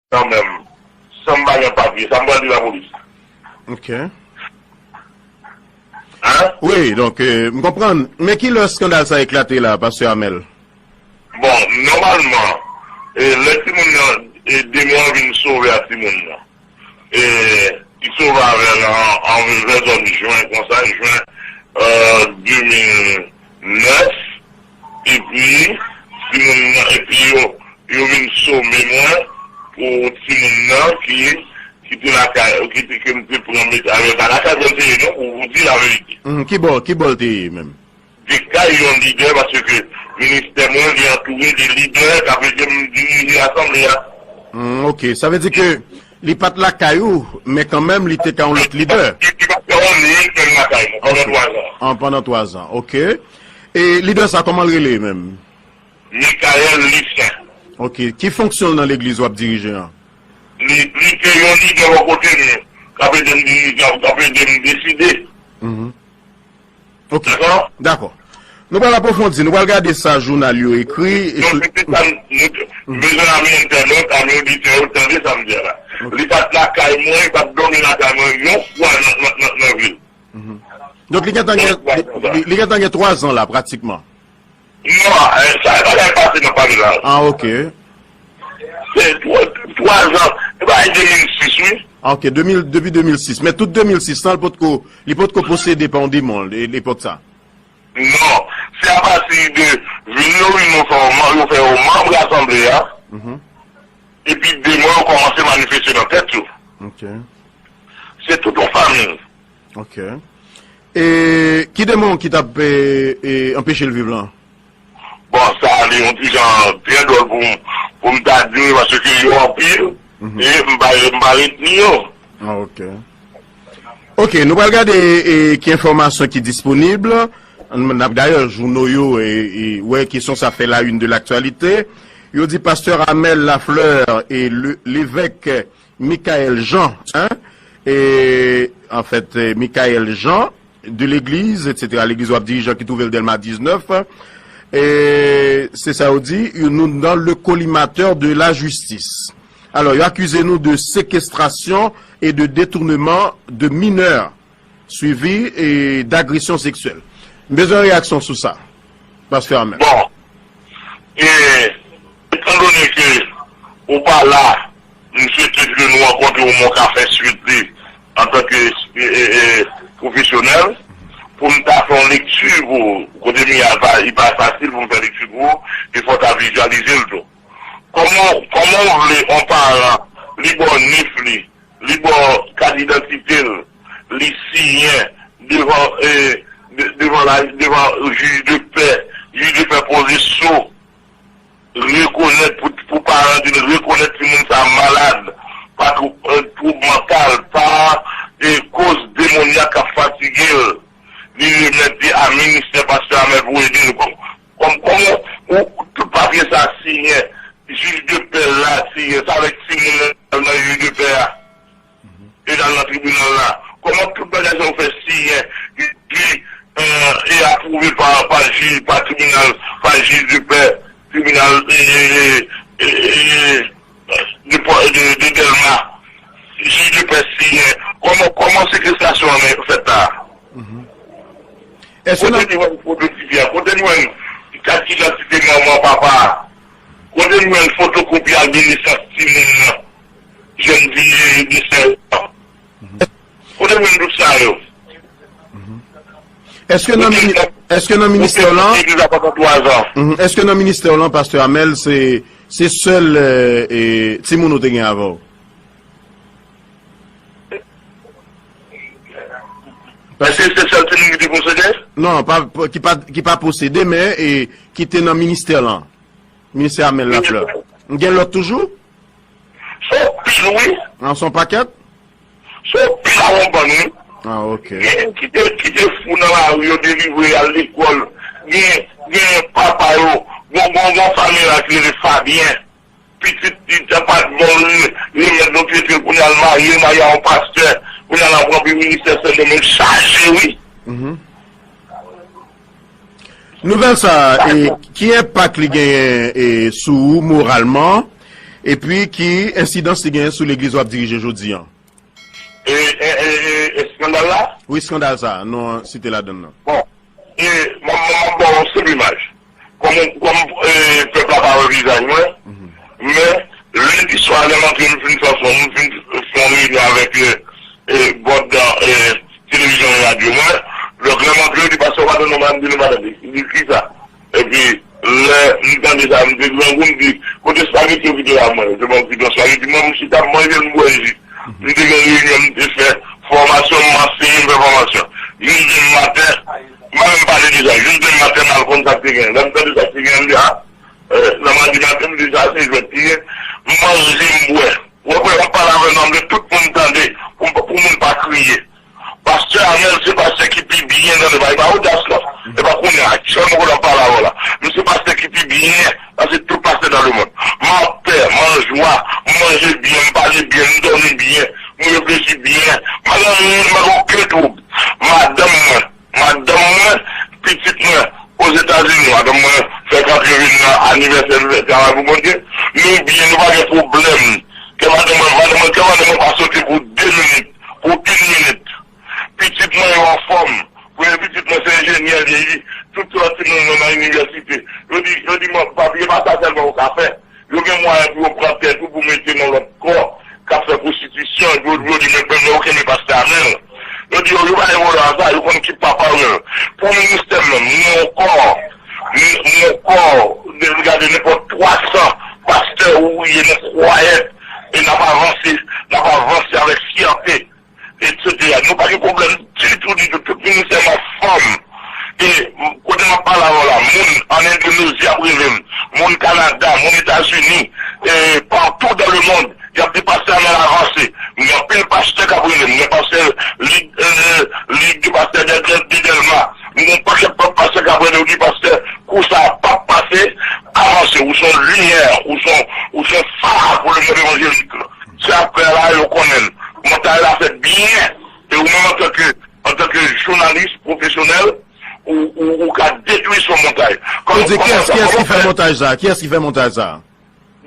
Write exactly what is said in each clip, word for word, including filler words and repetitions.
kanmenm, san m pa gen papye, sa m pral di lapolis? Ok. Hein? Wi, donk, euh, m konprann. Men ki lè eskandal sa eklate la, pastè Amel? Bon, nòmalman, e, lè timoun nan, e, demon an vin sove a timoun nan, e, li sove avè l an, an vè zòn jen, konsa, jen, euh, de mil nèf, epi, timoun nan, epi yo, yo vin some mwen pou timoun nan ki, ki te lakay, ki te, ke m te pran met avè l, pa lakay mwen te ye non, pou, pou di laverite. Mhm, ki bò, ki bò l te ye menm? Te kay yon lidè, paske ministè mwen, li antoure de lidè k ap ede m dirije asanble a. Hmm, ok. Sa vle di ke li pa t lakay ou, men kanmenm li te ka yon lòt lidè. Li, li pa fè yon liy menm lakay mwen pandan twa zan. An, pandan twa zan, ok. E lidè sa, kòman l rele menm? Michael Lucien. Ok. Ki fonksyon l nan legliz w ap dirije an? Li, li te yon lidè bò kote m, k ap ede m dirije, k ap ede m deside. Mhm. Ok. Dakò. Nou pral apwofondi, nou pral gade sa jounal yo ekri. Donk, se sa m bezwen ame entènot, ame oditè yo, tande sa m di a la. Li pa t lakay mwen, li pa t dòmi lakay mwen yon fwa nan, nan, nan, nan vi l. Donk, li gentan gen, li, li gentan gen twa zan la, pratikman. Non, eh, sa e bagay pase nan pale la. Ah, ok. Se twa, twa zan, se bagay de mil sis, wi. Ah, ok, de mil, depi de mil sis. Men tout de mil sis lan, li potko, li potko posede pa yon demon, e, epòk sa. Non, se apati de vin yo vin yo fè yo man-, yo fè yo manm asanble a. Epi demon yo kòmanse manifeste nan tèt yo. Ok. Se tout yon fanmi. Ok. E ki demon ki t ap, e, e, anpeche l viv lan? Bon, sa li yon ti jan trè dwòl pou m, pou m ta di wi, paske yo anpil, e m pa, m pa retni yo. Ah, ok. Ok, nou pral gade, e, ki enfòmasyon ki disponib. N ap, dayè, jouno yo, e, e, wè kesyon sa fè la une de l'actualité. Yo di pastè Amel Lafleur e le, levèk Michael Jean, hein, e, an fèt, e, Michael Jean de legliz, etsetera, legliz w ap dirije ki twouve l Dèlma diznèf. E, se sa yo di, nou nan le collimateur de la justice. Alò, yo akize nou de séquestration et de détournement de mineurs, suivi, e, d'agression sexuelle. M bezwen reyaksyon sou sa, pastè Amel. Bon, e, etandone ke ou pa la, m swete ke nou rankontre w, mwen ka fè swit li antanke, e, e, e, pwofesyonèl, pou m ta fè yon lekti pou ou. Kote m ye a, li pa fasil pou m fè lekti pou ou, e fò w ta vizyalize l tou. Kòman, kòman w vle yon paran, li ba w nif li, li ba w kat idantite l, li siyen devan, e, de-, devan la, devan jij de pè, jij de pè poze so, rekonèt pou, pou paran di l rekonèt timoun sa malad, pa twou-, e, twoub mantal, pa, e, koz demonyak k ap fatige l. Li remèt li a ministè pastè Amel pou ede l. Kòm, kòm, kòman ou, tout papye sa siyen, jij de pè la siyen, sa vle di timoun nan al nan jij de pè a, e l al nan tribinal la. Kòman tout bagay sa yo fè siyen, epi, e, e apwouve pa, pa jij, pa tribinal, pa jij de pè, tribinal, e, e, e, e, de, de, de Dèlma, jij de pè siyen. Kòman, kòman sekestasyon an fèt la? Èske Kote nou wè foto tifi a? Kote nou wè kat idantite manman, papa a? Kote nou wè fotokopi ak de nesans timoun nan? Jèn fi de sèz an. Kote nou wè tout sa yo? Èske nan mini-, èske nan ministè lan, mhm, èske nan ministè lan, pastè Amel, se, se sèl, e, e, timoun ou te gen avè w? Èske se sèl timoun ki te posede? Non, pa, ki pa, ki pa posede, men, e, ki te nan ministè lan. Ministè Amel Lafleur. M gen lòt toujou? Se yon pil, wi. An, se yon pakèt? Se yon pil a yon bann, wi. Ah, ok. Gen ki te, ki te fou nan lari, yo delivre al lekòl. Gen, gen papa yo. Gon, gon, gon fanmi la ki rele Fabien. Pitit li te pa t bon, li, li remèt nou trete l, kounye a l marye, marye a yon pastè. Kounye a l ap ranpli ministè Sendomeng chaje, wi. Nouvèl sa a, e, ki enpak li genyen, e, sou ou moralman? Epi ki ensidans li genyen sou legliz w ap dirije jodi an? E, e, e, e, eskandal la? Wi, eskandal sa, nou site ladan l nan. Bon, e, m ap, m ap ba w yon senp imaj. Kòm, kòm, e, pèp la pa wè vizaj mwen, men, lendi swa, lè m antre, m fin fè fon, m fin fè yon reyinyon avèk, e, e, bòd, e, televizyon e radyo mwen. Donk, lè m antre, yo di, "Pastè, w pa tande non?" M di, "Nou pa tande." Li di, "Kisa?" Epi, lè m tande sa, m te grangou, m di, "Kote espageti yo kite la mwen?" Yo te ban m kite yon espageti, mwen, m chita, m manje, m bwè ji. M te gen reyinyon, m te fè fòmasyon, m anseye, m fè fòmasyon. Jis demen maten, m pa menm pale de sa, jis demen maten, m al konn sa k te gen. Lè m tande sa k te gen, m di, "A, e, nan madi maten, m di, sa se jwèt li ye." M manje, m bwè. Ou wè, w ap pale avè m, m vle tout moun tande, pou, pou moun pa kriye. Pastè Amel se pastè ki pi byen nan Lebanon. E pa odas, non. E pa kounye a, aktyèlman, kote m ap pale avè w la. M se pastè ki pi byen pase tout pastè nan lemonn. M anpè, m anjwa, m manje byen, m pale byen, m dòmi byen, m reflechi byen. M pa gen anyen, m pa gen okenn twoub. Madanm mwen, madanm mwen, pitit mwen, Ozetazini, madanm mwen fèk antre vin nan anivèsè travay pou Bondye. Nou byen, nou pa gen pwoblèm. Kè madanm mwen, madanm mwen, kè madanm mwen pa sote pou de minit, pou yon minit. Pitit mwen yo anfòm. Premye pitit mwen se enjenyè li ye. Tout lòt timoun mwen nan inivèsite. Yo di, yo di, "Mwen, papi, e pa sa sèlman ou ka fè." Yo gen mwayen pou yo pran tèt ou pou mete nan lòt kò k ap fè pwostitisyon, epi yo, yo di, "Men, men, men, ou kenbe pastè Amel." Yo di, yo, yo pa gen pwoblèm ak sa, yo konn ki pa pawòl. Pou ministè m menm, nou gen yon kò, nou, nou gen yon kò, de, gade nenpòt twa san pastè ouvriye, nou kwayè, e n ap avanse, n ap avanse avèk fyète. Etsetera. Nou pa gen pwoblèm ditou, ditou. Tout ministè m ap fòm. E kote m ap pale avè w la, moun ann Endonezi ap rele m, moun Kanada, moun Etazini, e partout dans le monde, y ap di, "Pastè Amel avanse." M gen anpil pastè k ap rele m, m gen pastè Lig, e, Lig de Pastè de, de, de Dèlma, m gen yon pakèt pastè k ap rele, yo di, "Pastè, kou sa a p ap pase, avanse, ou se yon limyè, ou se yon, ou se yon fa pou lemonn evanjelik." Se apre la, yo konnen l. Montay la fèt byen, e ou menm antanke, antanke jounalis pwofesyonèl, ou, ou, ou ka detwi son montay. Kòman, kòman sa, kòman fè? Kiyès ki fè montaj sa? Kiyès ki fè montaj sa?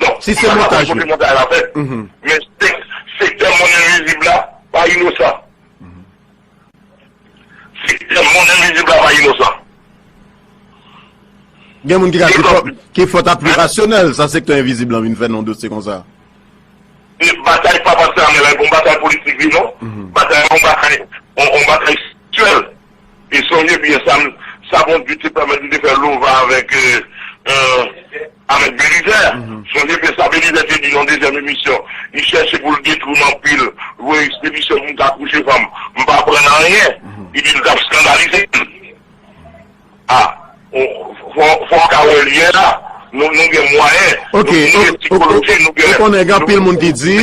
Donk, si se montaj, kote montaj la fèt, men sek-, sektè monn envizib la pa inosan. Sektè monn envizib la pa inosan. Gen moun ki ka di fòt, ki fòt a pli rasyonèl, sa sektè envizib lan vin fè nan yon dosye konsa. E batay pa pastè Amel la, e pa yon batay politik li non. Batay, yon batay, yon, yon batay spirityèl. E sonje byen sa, sa Bondye te pèmèt li te fè lova avèk, e, e, avèk Belizè. Sonje byen sa Belizè te di nan dezyèm emisyon. Li chèche pou l detwi m anpil, voye ekspedisyon pou m ka kouche fanm. M pa aprann anyen. Li di l t ap eskandalize m. A, fò, fò w ka wè l yè la, nou, nou gen mwayen. Ok, nou, nou gen sikoloji, nou gen. Ou konnen gen anpil moun ki di,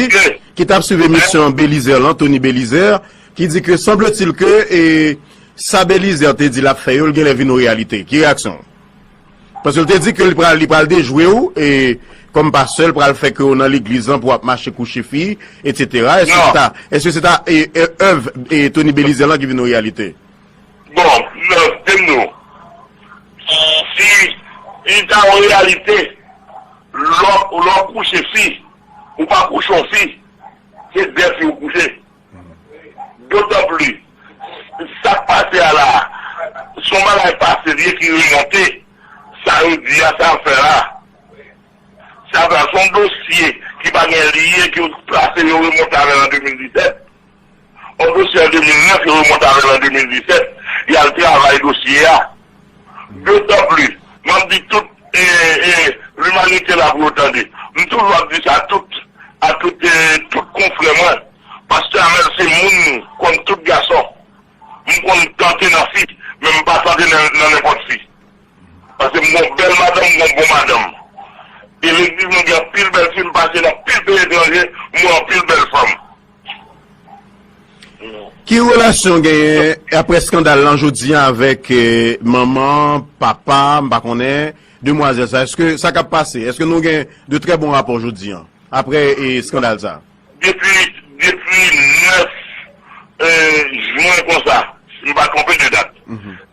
ki t ap swiv emisyon Belizaire lan, Tony Belizaire, ki di ke, semble-t-il ke, e, sa Belizaire te di l ap fè yo, l genlè vin yon reyalite. Ki reyaksyon w? Paske l te di ke li pral, li pral dejwe w, e, kòm pastè, l pral fè ke w nan legliz lan pou w ap mache kouche fi, etsetera. Èske se ta, èske se ta, e, e, èv, e, Tony Belizaire lan ki vin yon reyalite? Bon, non, di m nou, si li ta yon reyalite, lè w, lè w kouche fi, ou pa kouche yon fi, se de fi ou kouche. Dotan plis, sa k pase a la, se yon bagay pase li ye ki remonte, sa yo di a, sa y ap fè la. Sa fè, se yon dosye ki pa gen li ye, ki yo plase, yo remonte avè l an de mil disèt. Yon dosye an de mil nèf, yo remonte avè l an de mil disèt. Y al travay dosye a. Dotan plis, m ap di tout, e, e, limanite la pou yo tande. M toujou ap di sa tout, a tout, e, tout konfrè mwen. Pastè Amel se moun kòm tout gason. M konn tante nan fi, men m pa tante nan, nan nenpòt fi. Paske m gon bèl madanm, m gon bon madanm. E legliz nou gen anpil bèl fi, m pase nan anpil peyi etranje, m wè anpil bèl fanm. Ki relasyon w genyen apre eskandal lan jodi a avèk, eh, manman, papa, m pa konnen, demwazèl sa? Èske sa k ap pase? Èske nou gen de trè bon rapò jodi a, apre, eh, eskandal sa? Depi, depi nèf, eh, jen konsa, si m pa twonpe de dat,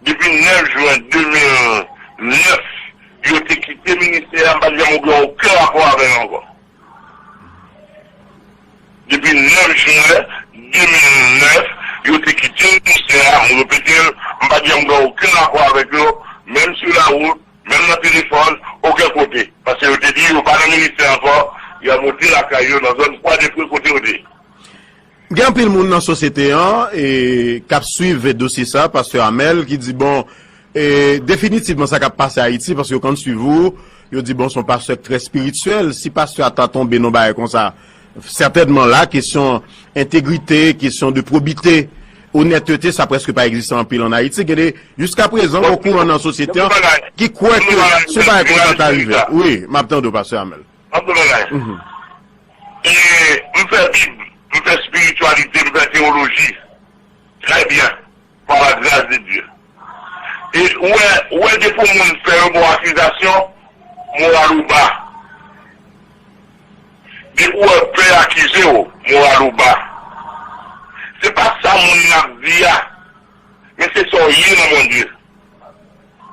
depi nèf jen de mil nèf, yo te kite ministè a, m pa t janm gen okenn rapò avè yo ankò. Depi nèf jen de mil nèf, yo te kite ministè a, m repete l, m pa t janm gen okenn akò avèk yo, menm sou lawout, menm nan telefòn, okenn kote. Paske yo te di yo pa nan ministè ankò, y ap rete lakay yo nan zòn Kwadepre kote yo te ye. Gen anpil moun nan sosyete an e k ap swiv dosye sa, pastè Amel, ki di bon, e, definitivman sa k ap pase Ayiti, paske yo konn swiv ou, yo di bon, se yon pastè k trè espirityèl, si pastè a ta tonbe nan bagay konsa, sètènman la, kesyon entegrite, kesyon de pwobite, onètete, sa prèske pa egziste anpil ann Ayiti. Gen de, jiska prezan, gen kouran nan sosyete an ki kwè ke si yon bagay konsa ta rive. Wi, m ap tande w, pastè Amel. Anpil bagay. E m fè Bib, m fè espirityalite, m fè teyoloji. Trè byen. Par la grâce de Dieu. E ou wè, ou wè depi yon moun fè yon bon akizasyon, moral ou ba. Depi ou wè pè akize w, moral ou ba. Se pa sa moun nan ap di a, men se sa w ye nan Bondye.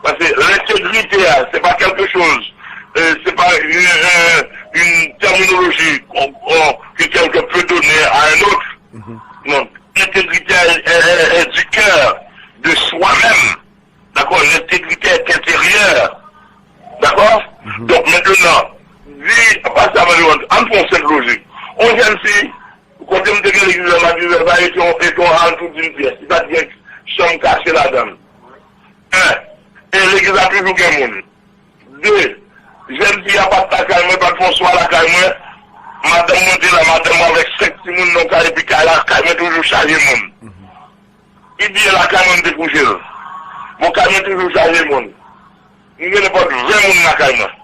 Paske lentegrite a, se pa quelque chose, euh, se pa une, une terminologie qu'on, qu'on, que quelqu'un peut donner à un autre. Non, l'intégrité est, est, est, est du cœur, de soi-même. D'accord? L'intégrité est intérieure. D'accord? Donk, mentnan, di, pastè Amel, ann fè yon senp lojik. Yon jèn fi, kote m te gen legliz la, m ap di, sa e te yon, e te yon hal tout d'une pièce. Li pa t gen chanm kache ladan l. En, e legliz la toujou gen moun. De, jèn fi a pa t lakay mwen, pa t fè yon swa lakay mwen. Madanm mwen te la, madanm mwen avèk senk timoun nan yon kay, epi kay la, kay mwen toujou chaje moun. Li di e lakay mwen m te kouche l. Bon, kay mwen toujou chaje moun. M gen nenpòt ven moun lakay mwen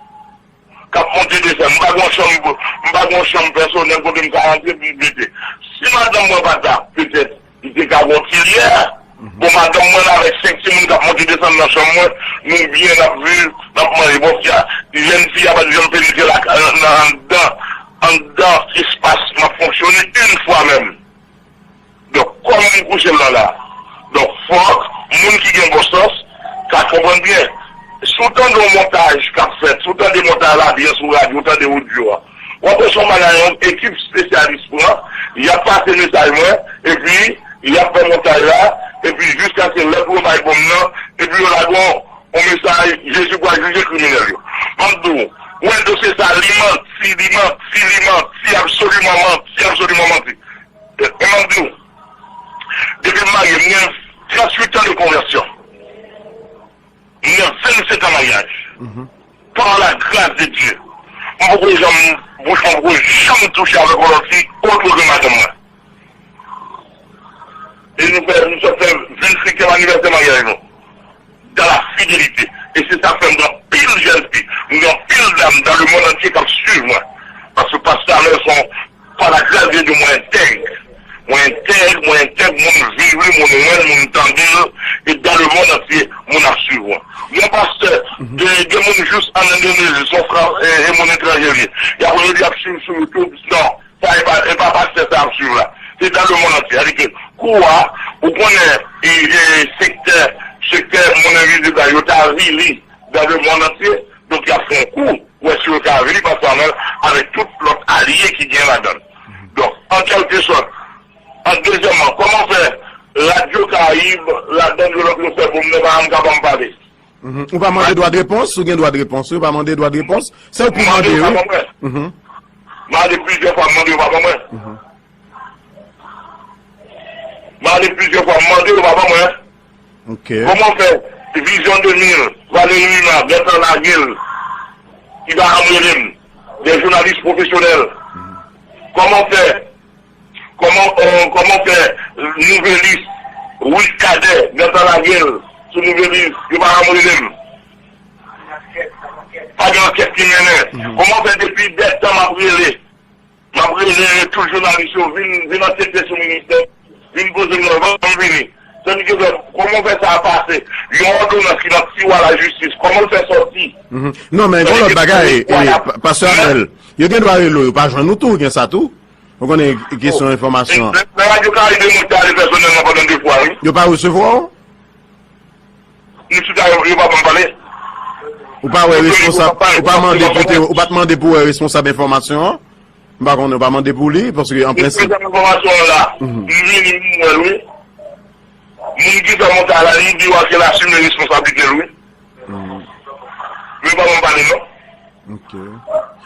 k ap monte desann. M pa gen yon chanm, m pa gen yon chanm pèsonèl kote m ka rantre pou m mete. Si madanm mwen pa t la, petèt, li te ka gen yon ti lyè. Bon, madanm mwen avèk senk timoun k ap monte desann nan chanm mwen, nou byen, n ap viv, n ap manje. Bon, fi a, jèn fi a pa t janm penetre lakay, nan, nan, anndan, anndan espas m ap fonksyone, yon fwa menm. Donk, kòman m kouche m nan la? Donk, fòk moun ki gen bon sans ka konprann byen. Si w tande yon montaj k ap fèt, si w tande montaj la byen sou radyo, w tande odyo a, w ap wè se yon bagay yon ekip espesyalis pran, y ap pase mesaj mwen, epi y ap fè montaj la, epi jiskaske lè pou yo bay bonm nan, epi yo lage yon, yon mesaj, Jezi pral jije kriminèl yo. M ap di w, w wè dosye sa, li manti, li manti, li manti, absoliman manti, absoliman manti. E m ap di w, depi m marye, m gen tranntuit an de konvèsyon. M gen vennsenk an maryaj. Par la grâce de Dieu, m poko janm, bouch mwen poko janm touche avèk yon lòt fi otre ke madanm mwen. E nou fè, nou sot fè vennsenkyèm anivèsè maryaj nou. Dans la fidélité. E se sa k fè m gen anpil jèn fi, m gen anpil dam dans le monde entier k ap swiv mwen. Paske pastè Amel se yon, par la grâce de Dieu, mwen entèg. Mwen entèg, mwen entèg, moun viv li, moun wè l, moun tande l, e dans le monde entier, moun ap swiv mwen. Yon pastè, gen, gen moun jis ann Endonezi, se yon fran, e, e moun etranje li ye. Y ap rele l, y ap swiv sou YouTube, non. Sa e pa, e pa pastè sa ap swiv la. Se dans le monde entier. Sa di ke kou a, ou konnen, e, e, sektè, sektè moun envizib la, yo t avili dans le monde entier. Donk, y ap fè yon kou pou wè si yo ka avili pastè Amel avèk tout lòt alye ki gen ladan l. Donk, an kèlkesòt, an dezyèmman, kòman fè Radyo Karayib, ladan yo, lòt yo fè bonm nan, pa janm ka ban m pale? Ou pa mande dwa de repons? Ou gen dwa de repons, wi, ou pa mande dwa de repons. Se ou ki mande, wi. M ale plizyè fwa, m mande yo pa ban mwen. M ale plizyè fwa, m mande yo pa ban mwen. Ok. Kòman fè Vizyon de mil, Valéry Lima, gentan lage l, ki pa janm rele m, de jounalis pwofesyonèl. Kòman fè Kòman, euh, kòman fè Nouvelis, Wis Kadè, gentan lage l sou Nouvelis, yo pa janm rele m? Pa gen ankèt ki mennen. Kòman fè depi dè tan m ap rele, m ap rele tout jounalis yo, vin, vin ankete sou ministè, vin poze m nan, ban m vini. Tandike, kòman fè sa pase? Yon òdonans ki nan tiwa lajistis, kòman l fè sòti? Non, men yon lòt bagay, pastè Amel, yo gen dwa rele w, yo pa jwenn ou tou, gen sa tou. Ou konnen kesyon enfòmasyon an. Nan Radyo Karayib, mwen te ale pèsonèlman pandan de fwa, wi. Yo pa resevwa w? Misye ta yo, yo pa ban m pale. Ou pa wè responsab, ou pa mande pou te, ou pa t mande pou wè responsab enfòmasyon an? M pa konnen, w pa mande pou li, paske an prensip. Prezan enfòmasyon an la, m vini, m wè l, wi. Moun ki fè montaj la, li di w ke l asime responsablite l, wi. Men pa ban m pale, non. Ok.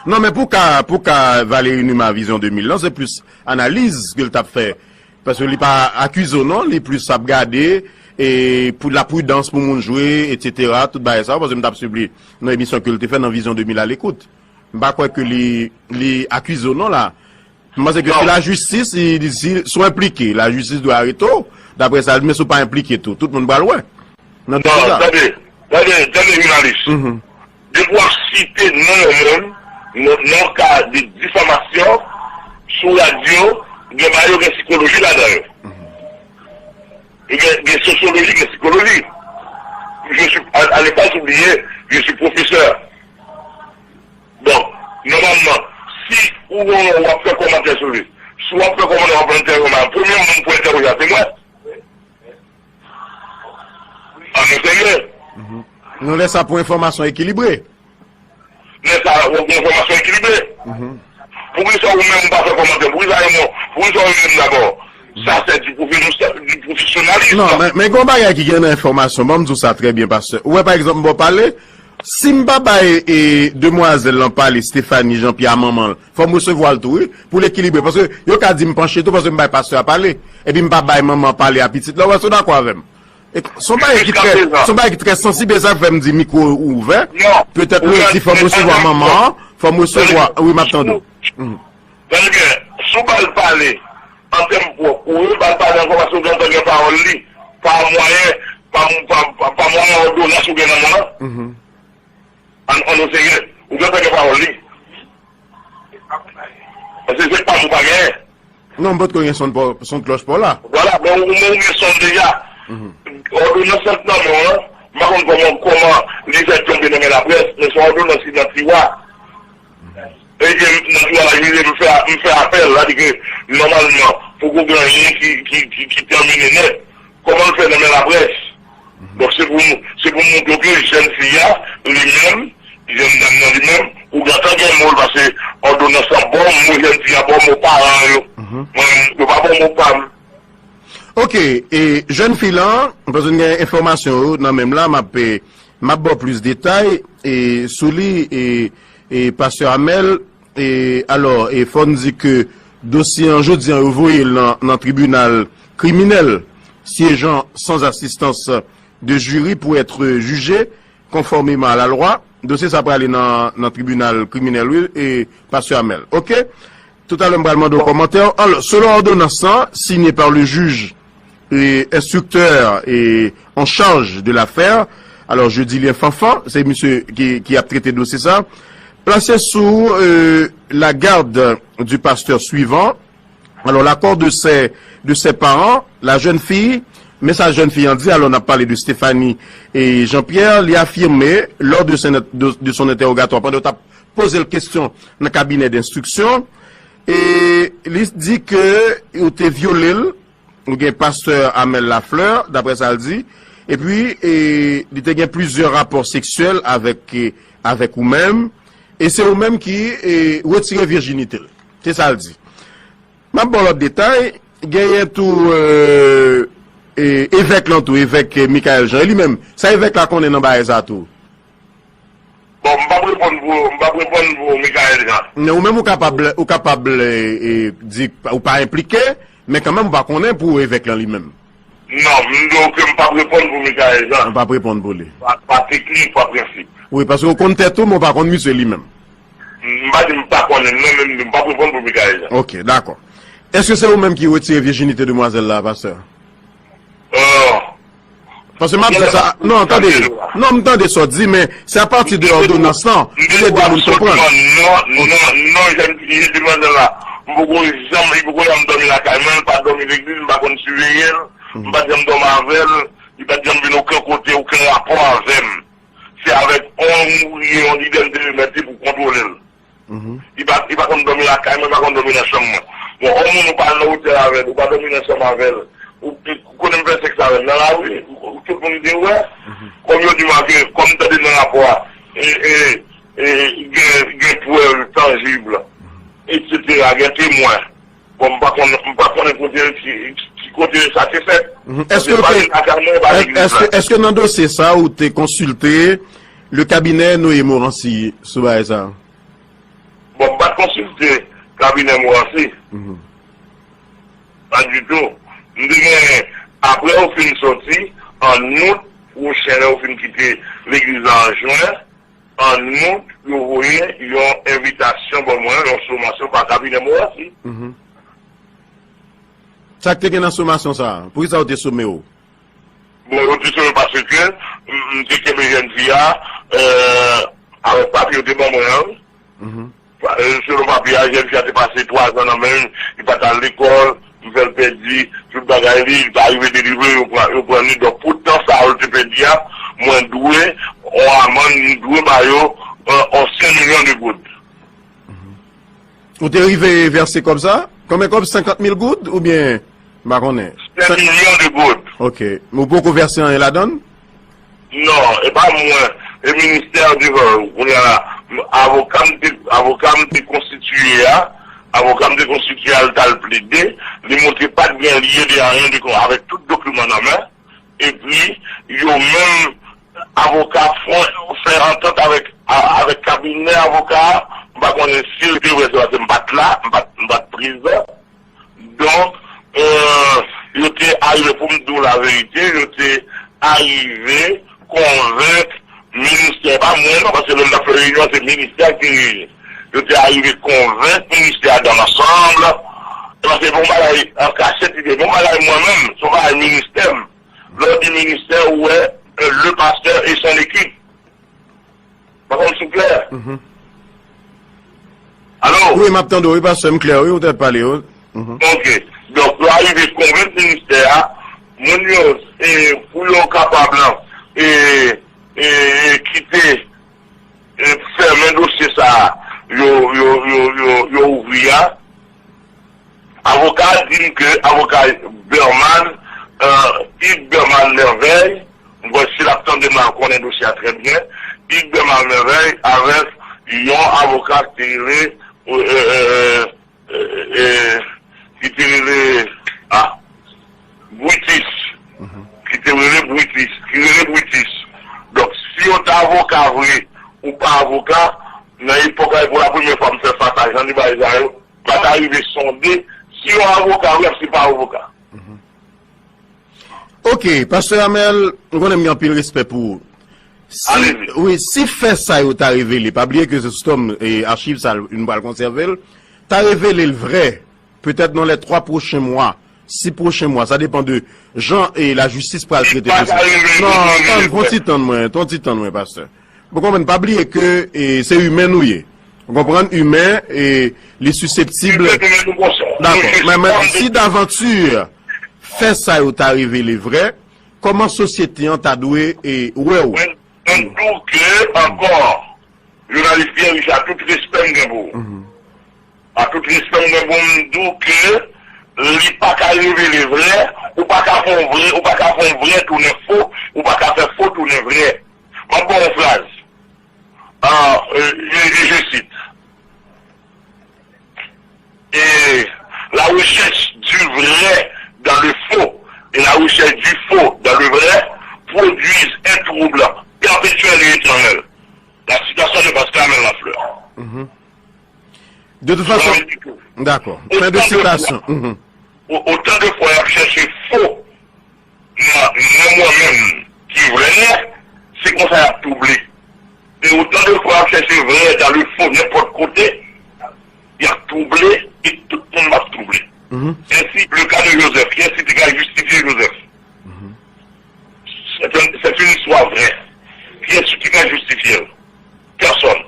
Non, men pou ka, pou ka Valéry Numa Vision de mil lan, se plis analiz ke l t ap fè. Paske li pa akize w, non, li plis ap gade, e pou la pridans pou moun jwe, etsetera, tout bagay sa, paske m t ap swiv li nan emisyon ke l te fè nan Vision de mil à l'écoute. M pa kwè ke li, li akize w, non, la. M panse ke si lajistis, si, si, si w enplike, lajistis dwe arete w, daprè sa, men si w pa enplike tou, tout moun pral wè. Nan dosye sa. Non, tande, tande, tande, jounalis. Depi w ap site non yon moun, nan, nan ka de difamasyon, sou radyo, gen bagay yo gen sikoloji ladan yo. Gen, gen sosyoloji, gen sikoloji. Je suis, à, à ne pas oublier, je suis professeur. Donk, nòmalman, si ou, w ap fè kòmantè sou li, si w ap fè kòmantè, w ap entèwoje, premye moun pou entèwoje a, se mwen. An nou serye. Non, lè sa pou enfòmasyon ekilibre. Lè sa, w ap gen enfòmasyon ekilibre. Poukisa ou menm ou pa fè kòmantè? Poukisa ou menm, poukisa ou menm dabò? Sa se di pwofesyonal, di pwofesyonalis. Non, men, men gen yon bagay ki gen nan enfòmasyon. Ban m di w sa trè byen, pastè. Ou wè, pa egzanp, m ba w pale, si m pa bay, e, demwazèl lan pale, Stéphanie Jean Pierre, a manman l, fò m resevwa l tou, wi, pou l ekilibre. Paske yo ka di m panche tou, paske m bay pastè a pale. Epi m pa bay manman pale a pitit la. Ou wè, si w dakò avè m. E, se yon bagay ki trè, se yon bagay ki trè sansib, e sa k fè m di mikwo ouvè. Petèt lè w di fò m resevwa manman an, fò m resevwa, wi, m ap tande w. Tande byen, si w ba l pale, an tèm pwòp, ou ba l pale ankò paske w gentan gen pawòl li, pa mwayen, pa, pa, pa, pa mwayen òdonans ou gen nan men w lan. An, an nou serye, ou gentan gen pawòl li. Paske se pa m ou pa genyen. Non, m potko gen sonn pa w, sonn klòch pa w la. Vwala, men ou, men ou gen sonn deja. Òdonans lan nan men w lan, m pa konn kòman, kòman li fè tonbe nan men laprès, men se yon òdonans ki nan tiwa. E ke nan tiwa la, jije m fè, m fè apèl, sa di ke nòmalman, poko gen anyen ki, ki, ki, ki tèmine nèt. Kòman l fè nan men laprès? Donk, se pou, se pou m montre w ke jèn fi a, li menm, jèn dam nan li menm, ou gentan gen mo l pase òdonans lan ba w, mo jèn fi a ba w, mo paran yo. Mwen, yo pa ba w mo pa m. Ok, e jèn fi lan, paske n gen enfòmasyon yo nan men m la, m ap, e, m ap ba w plis detay, e, sou li, e, e pastè Amèl, E, alò, e fò n di ke dosye an, jodi an, yo voye l nan, nan tribinal kriminèl, siégeant sans assistance de jury pour être jugé conformément à la loi. Dosye sa prale nan, nan tribinal kriminèl, wi, e pastè Amèl. Ok? Toutalè, m pral mande w kòmantè. Alò, selon òdonans lan, siyen par le juge et instructeur et en charge de l'affaire. Alors, Jodilien Fanfan, se misye ki, ki ap trete dosye sa. Placée sous, euh, la garde du pasteur suivant. Alors, l'accord de ses, de ses parents, la jeune fille, men sa jèn fi an di, alò n ap pale de Stéphanie et Jean-Pierre, li afime, lors de son, de, de son interrogatoire, pandan yo t ap poze l kesyon nan kabinè denstriksyon, e li di ke yo te vyole l, ou gen pastè Amel Lafleur, daprè sa l di, epi, e, li te gen plizyè rapò seksyèl avèk, e, avèk ou menm, e se ou menm ki, e, retire vijinite l. Se sa l di. M ap ba w lòt detay, genyen tou, e, e, evèk lan tou, evèk, e, Michaël Jean. E li menm, sa evèk la konnen nan bagay sa tou? Bon, m p ap reponn pou, m p ap reponn pou Michaël Jean. Men ou menm ou kapab, ou kapab, e, e, di ou pa enplike, men kanmenm ou pa konnen pou evèk lan li menm. Non, m di w ke m p ap reponn pou Michaël Jean. Ou p ap reponn pou li. Pa, pa teknik, pa prensip. Wi, paske ou konn tèt ou, men ou pa konn misye li menm. M pa di m pa konnen l non, men m di m p ap reponn pou Michaël Jean. Ok, dakò. Èske se ou menm ki retire vijinite demwazèl la, pastè? Euh, Paske m ap di sa, non, tande. Non, m tande sa w di, men se apati de òdonans lan, m vle di moun konprann. Non, non, non, jèn, jèn demwazèl la, m poko janm, li poko janm dòmi lakay mwen, li pa dòmi legliz, m pa konn siveye l, m pa janm dòmi avè l, li pa janm vin okenn kote, okenn rapò avè m. Se avèk yon ouvriye, yon lidè m te remèt li pou kontwole l. Li pa, li pa konn dòmi lakay mwen, li pa konn dòmi nan chanm mwen. Bon, yon moun ou pa nan otèl avè l, ou pa dòmi nan chanm avè l. Ou, ou konnen m fè sèks avè l nan lari, ou, tout moun te wè. Kòm yo di m ke, kòm m tande nan rapò a, e, e, e, gen, gen prèv tanjib. etsetera, gen temwen. Bon, m pa konn, m pa konnen kote, ki, ki kote sa te fèt. Mhm. Èske Paske w pa te, gen lakay mwen, pa èske, legliz èske, la. Èske nan dosye sa ou te konsilte le cabinet Noé Morancy sou bagay sa? Bon, m pa t konsilte kabinè Morancy. Mhm. Pa ditou. M te gen, apre yo fin soti, an out pwochen, lè yo fin kite legliz la an jen, an out, yo voye yon envitasyon ban mwen, yon somasyon pa kabinè Morancy. Mhm. Sa k te gen nan somasyon sa a? Poukisa yo te some w? Bon, yo te sove paske m, m te kenbe jèn fi a, euh, avèk papye yo te ban mwen an, wi. Mhm. Pa- euh, Selon papye a, jèn fi a te pase twa zan nan men m, li pa t al lekòl, m fè l pèdi tout bagay li, li pa rive delivre, yo pran, yo pran li. Donk, pou tan sa yo te pèdi a, mwen dwe, on amann, m dwe ba yo, euh, on senk milyon de goud. Ou te rive vèse kòb sa? Konbyen kòb? Senkant mil goud oubyen? M pa konnen. Senk milyon de goud. Ok. Men ou poko vèse anyen ladan l? Non, e pa mwen. E ministè devan ou. Kounye a la, m- avoka m te, avoka m te konstitiye a, avoka m te konstitiye a, l t al plede, li montre pa t gen lye de anyen de kon, avèk tout dokiman nan men. Epi, yo menm, avoka fè, fè antant avèk, a- avèk kabinè avoka a. M pa konnen si l te vre, se paske m pa t la, m pa t, m pa t prezan. Donk, euh, yo te arive, pou m di w laverite, yo te arive konvenk ministè, pa mwen non, paske lè m t ap fè reyinyon, se ministè ki te reyini. Yo te arive konvenk ministè a dans l'ensemble, paske bon bagay an kachèt, li te bon bagay mwen menm, se yon bagay ministè m. Lè w di ministè, ou wè, euh, le pasteur et son équipe. Pa konn si w klè. Mhm. Alo? Wi, m ap tande w, wi, pastè, m klè, wi, ou t ap pale, wi. Mhm. Ok. Donk, yo arive konvenk ministè a, moun yo, e, pou yo kapab, e, e, e, kite, e, fèmen dosye sa a, yo, yo, yo, yo, yo ouvri a. Avoka a di m ke avoka Berman, euh, Yves Berman Merveille, m kwè si l ap tande m la, l konnen dosye a trè byen. Yves Berman Merveille avèk yon avoka ki te rele, euh, euh, euh, euh, euh, ki te rele, ah, Brutus. Mhm. Ki te rele Brutus. Ki rele Brutus. Donk, si yo t avoka vre ou pa avoka, nan epòk la, e pou la premyè fwa m fè fas a jan de bagay sa yo, pa ta rive sonde si yon avoka wi, si pa avoka. Mhm. Ok, pastè Amel, m konnen m gen anpil respè pou ou. Si, Alezi. Wi, si fè sa yo ta revele, pa bliye ke se sou tòm e achiv sa, nou pral konsève l, ta revele l vrè, petèt nan lè twa pwochen mwa, sis pwochen mwa, sa depann de jan e lajistis pral trete dosye. Non, tann, fè yon ti tann mwen, fè yon ti tann mwen, pastè. Ou konprann, pa bliye ke, e, se imen nou ye. Ou konprann, imen, e, li siseptib. Dakò. Men, men, si davanti fè sa yo ta revele vrè, kòman sosyete an ta dwe, e, wè w? Mwen, mwen di w ke, ankò, jounalis Pierre Richard, tout respè m gen pou ou. Mhm. A tout respè m gen pou m di w ke li pa ka revele vrè, ou pa ka fè yon vrè, ou pa ka fè yon vrè tounen fo, ou pa ka fè fo tounen vrè. M ap ba w yon fraz. Ah, euh, je, je, je cite. Et la recherche du vrai dans le faux et la recherche du faux dans le vrai produisent un trouble perpétuel et éternel. La citation de Pascal Amel Lafleur. Mhm. De toute façon, dakò. Fen de sitasyon. Mhm. O- otan de fwa y ap chèche fo nan, nan mwen menm ki vrè, se konsa y ap twouble. E otan de fwa y ap chèche vrè dans le faux nenpòt kote, y ap twouble e tout moun ap twouble. Mhm. Ainsi, le cas de Joseph, kiyès ki te ka jistifye Joseph? Mhm. C'est un- c'est une histoire vraie. Kiyès ki ka jistifye l? Pèsonn.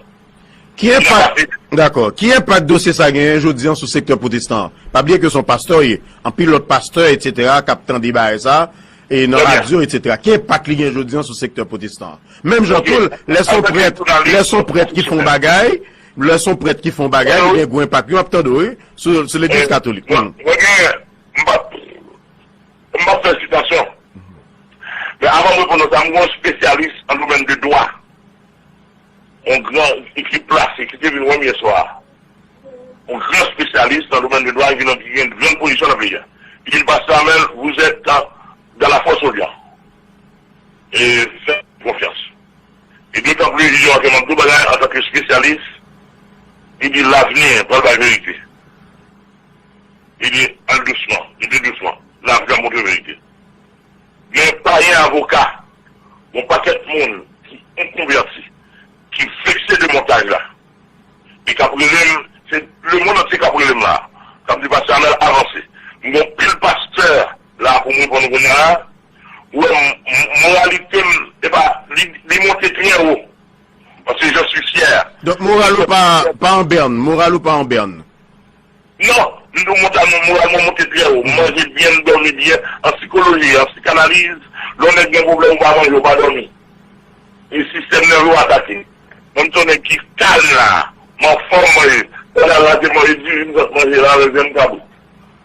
Ki enpak, dakò, ki enpak dosye sa genyen jodi an sou sektè pwotestan an? Pa bliye ke se yon pastè w ye. Anpil lòt pastè, etsetera, k ap tande bagay sa, e nan radyo, etsetera. Ki enpak li gen jodi an sou sektè pwotestan an? Menm jan tou, lè se yon prèt, lè se yon prèt ki fè yon bagay, lè se yon prèt ki fè yon bagay, li gen gwo enpak. Yo ap tande w, wi, sou, sou legliz katolik. Mwen, mwen gen, m pa, m pa fè sitasyon. Men avan m reponn sa, m gen yon espesyalis an domèn de dwa. Yon gran ki, ki plase, ki te vin wè m yè swa a. yon gran espesyalis nan domèn de dwa, ki gen yon gran pozisyon nan peyi a. Li di, Pastè Amel, vous êtes dans, dans la fosse aux lions. E fè konfyans. E dotan plis, li di, ok, m ap di w bagay antanke espesyalis, li di, lavni pral bay verite. Li di, al dousman, li di dousman, lavni ap montre verite. Men pa gen avoka, yon pakèt moun ki enkonvèti, ki vekse de montaj la. E k ap rele m, se lemonn antye k ap rele m la. K ap di, Pastè Amel, avanse. M gen yon pil pastè la pou m reponn ou kounye a la. Ou wè, m- m- moralite m, epa, li, li monte trè wo. Paske je suis fier. Donk, moral ou pa, pa an bèn, moral ou pa an bèn. Non, m di w, moral mwen, moral mwen monte trè wo. M manje byen, m dòmi byen. An sikoloji, an sikanaliz, lè yon nèg gen pwoblèm, ou pa manje, ou pa dòmi. E sistèm nève w atake. Mwen, m se yon nèg ki kalm la. M anfòm, mwen. Pandan la, se manje diri, m sot manje la, avèk vyann kabrit.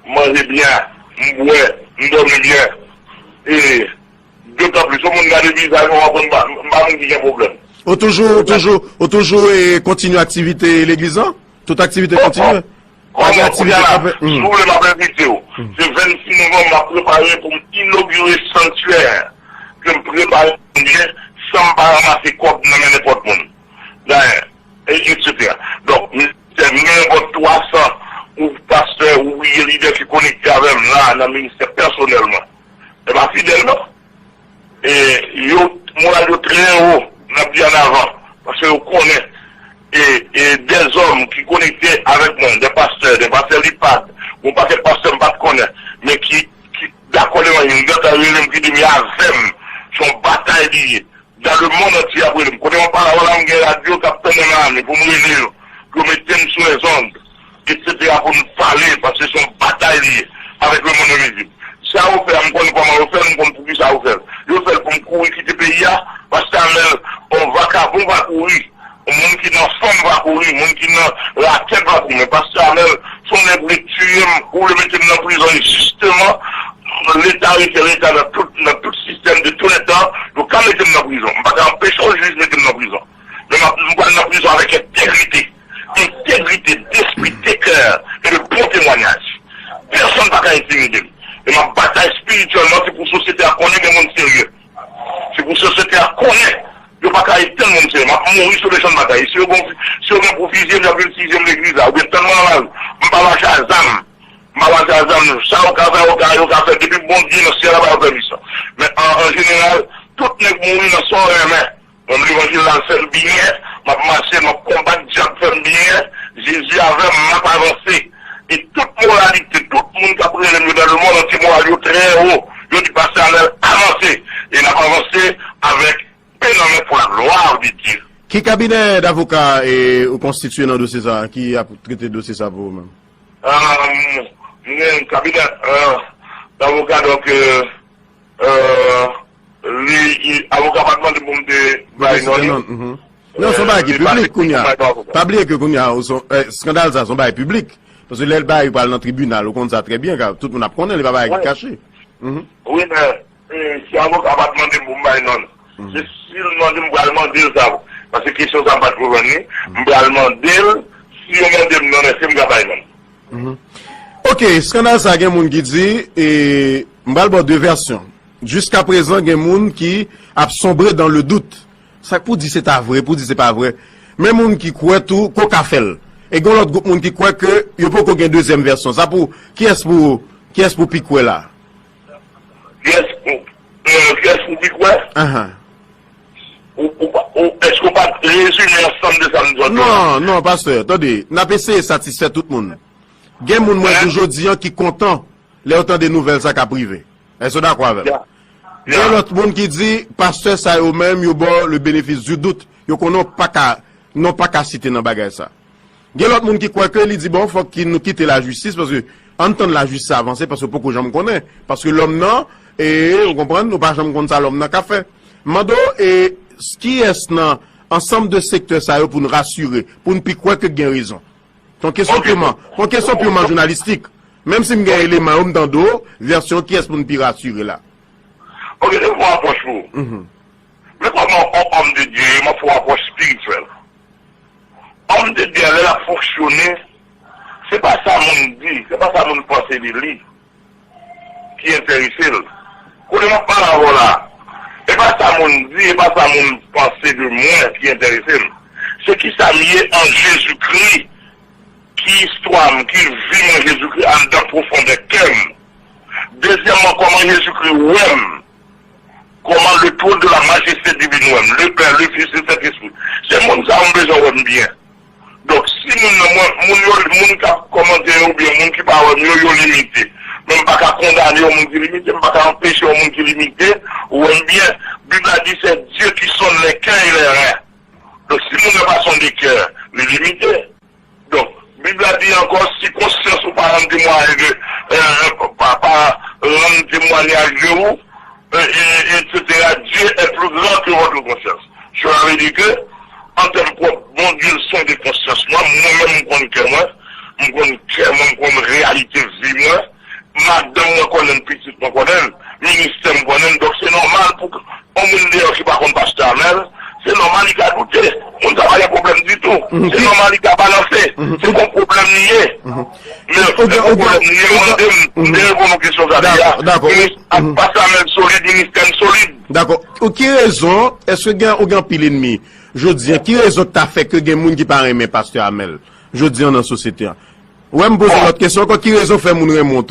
M manje byen, m bwè, m dòmi byen. E, dotan plis, yon moun gade vizaj mwen, w ap konn m pa, m pa moun ki gen pwoblèm. Ou toujou, ou toujou, ou toujou, e, kontinye aktivite legliz lan? Tout aktivite kontinye? Pa gen aktivite k ap fèt? Si w vle, m ap envite w. Se vennsis novanm, m ap prepare pou m inogire sanktyè ke m prepare pou mwen, san m pa ranmase kòb nan men nenpòt moun. Dayè, e, etsetera. Donk, m gen nenpòt twa san ou pastè, ou lidè ki konekte avè m la, nan ministè pèsonèlman. E pa fidèl, non. E, yo, moral yo trè wo, n ap di an avan, paske yo konnen, e, e, dèzòm ki konekte avèk mwen, dè pastè, dè pastè Lipad, yon pakèt pastè m pa t konnen, men ki, ki dakò levanjil, m gentan rele m ki di m, "Avè m, se yon batay li ye." Dans le monde entier ap rele m. Kote m ap pale avè w la, m gen radyo k ap tann nan lame pou m rele yo, pou yo mete m sou les ondes, etsetera, pou n pale, paske se yon batay li ye avèk lemonn envizib. Sa yo fè a, m konn kòman yo fè l, m konn poukisa yo fè l. Yo fè l pou m kouri kite peyi a, Pastè Amel, yon vakabon pa kouri, yon moun ki nan fanm pa kouri, moun ki nan rakèt pa kouri. Men Pastè Amel, se yon nèg vle tiye m, ou vle mete m nan prizon, e jisteman, Leta rete Leta nan tout, nan tout sistèm de tou lè tan, yo ka mete m nan prizon. M pa ka anpeche yon jij mete m nan prizon. Men m ap, m pral nan prizon avèk entegrite. Entegrite d'esprit, de kè e de bon temwanyaj. Pèsonn pa ka entimide m. E m ap batay espirityèlman, se pou sosyete a konnen gen moun serye. Se pou sosyete a konnen yo pa ka etenn moun serye. M ap mouri sou le chan de batay. Si yo gen, si yo gen pou fizye m, y ap vin fizye m legliz la. Oubyen tann mwen nan lari. M pa mache a zam. M pa mache a zam. Sa yo ka fè, yo ka, yo ka fè. Depi Bondye nan syèl la ba yo pèmisyon. Men an, an jeneral, tout nèg mouri nan sa w renmen. Mwen, levanjil la fè m byen, m ap mache, m ap konbat dyab fè m byen. Jezi avè m, m ap avanse. E tout moralite, tout moun k ap rele m yo dans le monde entier, moral yo trè wo. Yo di, "Pastè Amel, avanse." E n ap avanse avèk pen nan men pour la gloire de Dieu. Ki kabinè davoka, e, ou konstitye nan dosye sa a, ki ap trete dosye sa a pou ou menm? Euh, m gen kabinè, euh, davoka, donk, euh, euh, li, li, avoka pa t mande pou m te bay non li. Non, se yon bagay ki piblik kounye a. Pa bliye ke kounye a, ou se yon, eh, eskandal sa, se yon bagay piblik. Paske lè l bay, ou pral nan tribinal, ou konn sa trè byen, ka, tout moun ap konnen, li pa bagay ki kache. Mhm. Wi, men, eh, si avoka pa t mande m pou m bay non l, se si l mande m, m pral mande l sa. Paske kesyon sa, m pa t konprann li. M pral mande l, si yo mande m non, èske m ka bay non l? Mhm. Ok, eskandal sa gen moun ki di, e, m pral ba w de vèsyon. Jiskaprezan, gen moun ki ap sonbre dans le doute. Sa k pou di se ta vre, pou di se pa vre. Men moun ki kwè tou, ke w ka fè l. E gen lòt gwoup moun ki kwè ke yo poko gen dezyèm vèsyon. Sa pou, kiyès pou, kiyès pou pi kwè la? Kiyès pou, euh, kiyès pou pi kwè? Ahan. Ou, ou pa, ou, èske w pa t rezime ansanm de sa m di w la? Non, non, pastè, tande, n ap eseye satisfè tout moun. Gen moun mwen di jodi an ki kontan lè yo tande nouvèl sa k ap rive. Èske w dakò avè m? Gen lòt moun ki di, pastè sa yo menm, yo ba w le bénéfice du doute. Yo konnen w pa ka, non pa ka site nan bagay sa. Gen lòt moun ki kwè ke li di, bon, fòk ki nou kite lajistis, paske ann tann lajistis avanse, paske w poko janm konnen. Paske lòm nan, e, ou konprann, nou pa janm konn sa lòm nan ka fè. M mande w, e, kiyès nan ansanm de sektè sa yo pou n rasire, pou n pi kwè ke gen rezon? Se yon kesyon piman, se yon kesyon piman jounalistik. Menm si m gen eleman yo, m tande w, vèsyon kiyès pou n pi rasire la? Ok, se yon apwòch pou ou. Mhm. Men kòman yon òm de Dye ye, m ap fè yon apwòch espirityèl. Òm de Dye a, lè l ap fonksyone, Se pa sa moun di, se pa sa moun panse de li ki enterese l. Kote m ap pale avè w la, e pa sa moun di, e pa sa moun panse de mwen ki enterese m. Se kisa m ye an Jezikri, ki istwa m, ki vi m an Jezikri anndan pwofondè kè m. Dezyèmman, kòman Jezikri wè m, kòman le trône de la majesté divine wè m, le Pè, le Fis, le Sentespri. Se moun sa yo m bezwen wè m byen. Donk, si moun nan, mwen, moun yo, moun k ap kòmante yo oubyen moun ki pa wè m yo, yo limite. Men m pa ka kondane yon moun ki limite, m pa ka anpeche yon moun ki limite wè m byen. Bib la di, c'est Dieu qui sonde les cœurs et les reins. Donk, si moun nan pa sonde kè, li limite. Donk, Bib la di ankò, si konsyans ou pa rann temwayaj de, euh, pa, pa rann temwayaj de ou, euh, et, et cetera, Dieu est plus grand que votre conscience. Cela veut dire que, an tèm pwòp, Bondye l sonde konsyans mwen, mwen menm m konn kè mwen, m konn kè mwen, m konn reyalite vi mwen, madanm mwen konnen l, pitit mwen konnen l, ministè m konnen l, donk se nòmal pou yon moun deyò ki pa konn pastè Amèl, se nòmal li ka doute. Moun sa pa gen pwoblèm ditou. Se nòmal li ka balanse. Se yon pwoblèm li ye. Men se yon pwoblèm li ye, mande m, m te reponn yon kesyon sa deja. Minis ak pastè Amèl solid, ministè m solid. Dakò. Ou ki rezon, èske gen, ou gen anpil enmi? Jodi an, ki rezon k ta fè ke gen moun ki pa renmen pastè Amèl? Jodi an nan sosyete an. Ou wè m poze lòt kesyon ankò, ki rezon fè moun renmen w tou?